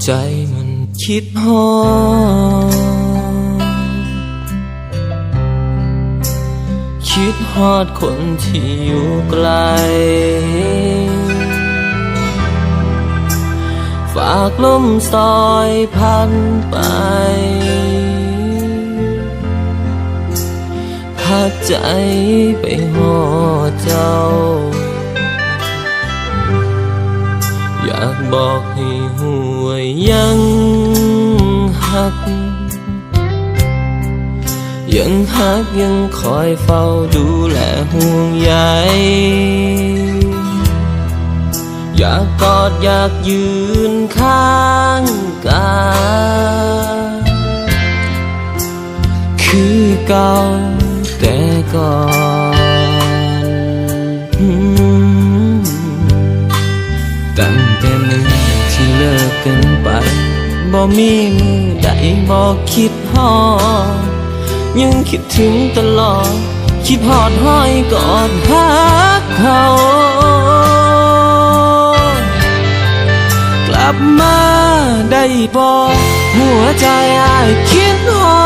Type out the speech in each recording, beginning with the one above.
ໃຈມັນຄິດຮອດ ຄິດຮອດຄົນທີ່ຢູ່ໃກລ້ ຝາກລົມຊ່ອຍພັນໄປ ພາໃຈໄປຮອດເຈົ້າ ຢາກບອກໃຫ້ຮູ້ວ່າຍັງຮັກ ຍັງຮັກ ຍັງຄອຍເຝົ້າດູແລຫ່ວງໃຍ ຢາກກອດ ຢາກຢືນຂ້າງກາຍ ຄືເກົ່າແຕ່ກ່ອນ ຕັ້ງແຕ່ມື້ທີ່ເລີກກັນໄປ ບໍ່ມີມື້ໃດບໍ່ຄິດຮອດ ຍັງຄິດເຖິງຕະຫຼອດ ຄິດຮອດຮອຍກອດຮັກເຮົາ ກັບມາໄດ້ບໍ່? ຫົວໃຈອ້າຍຄິດຮອ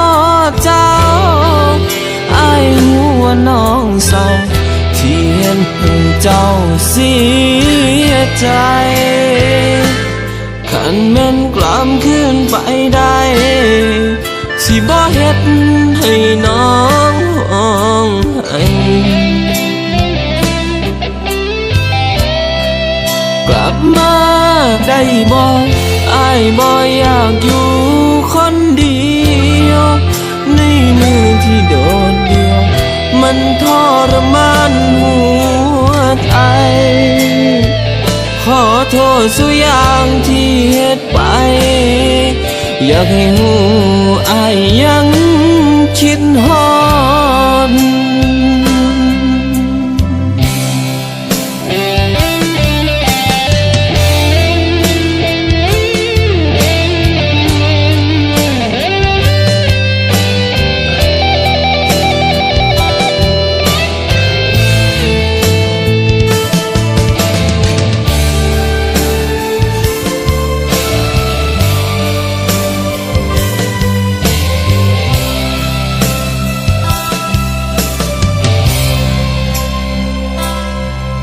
ດເຈົ້າ ອ້າຍຮູ້ວ່ານ້ອງເສົ້າ ທີ່ເຮັດໃຫ້ເຈົ້າເສຍໃຈ ຄັນແມ່ນກລັບຄືນໄປໄດ້ ຊິບໍ່ເຮັດໃຫ້ນ້ອງຮ້ອງໄຫ້ ກັບມາໄດ້ບໍ່? ອ້າຍບໍ່ຢາກຢູ່ຄົນດຽວ ໃນມື້ທີ່ໂດດດ່ຽວ ມັນທໍລະມານຫົວໃຈ ຂໍໂທດສູ່ຢ່າງທີ່ເຮັດໄປ ຢາກໃຫ້ຮູ້ອ້າຍຍັງຄິດຮອດ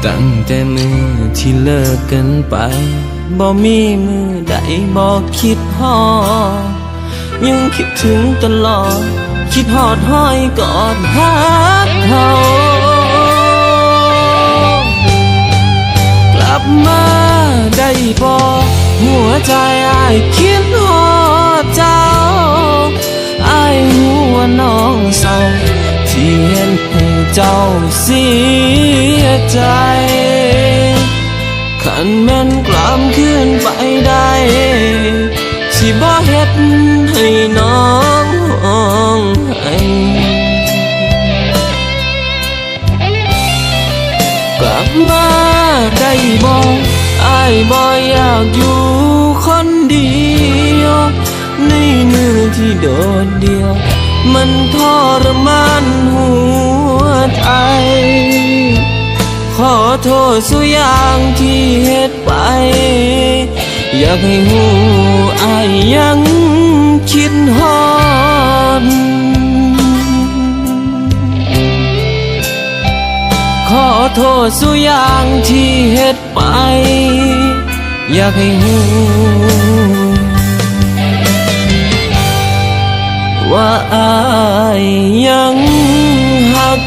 ຕັ້ງແຕ່ມື້ທີ່ເລີກກັນໄປ ບໍ່ມີມື້ໃດບໍ່ຄິດຮອດ ຍັງຄິດເຖິງຕະຫຼອດ ຄິດຮອດຮອຍກອດຮັກເຮົາ ກັບມາໄດ້ບໍ່? ຫົວໃຈອ້າຍຄິດຮອດເຈົ້າ ອ້າຍຮູ້ວ່ານ້ອງເສົ້າ ທີ່ເຮັດໃຫ້ເຈົ້າເສຍໃຈ ຄັນແມ່ນກລັບຄືນໄປໄດ້ ຊິບໍ່ເຮັດໃຫ້ນ້ອງຮ້ອງໄຫ້ ກັບມາໄດ້ບໍ່? ອ້າຍບໍ່ຢາກຢູ່ຄົນດຽວ ໃນມື້ທີ່ໂດດດ່ຽວ ມັນທໍລະມານຫົວໃຈ ຂໍໂທດສູ່ຢ່າງທີ່ເຮັດໄປ ຢາກໃຫ້ຮູ້ອ້າຍຍັງຄິດຮອດ ຂໍໂທດສູ່ຢ່າງທີ່ເຮັດໄປ ຢາກໃຫ້ຮູ້ວ່າອ້າຍຍັງຮັກ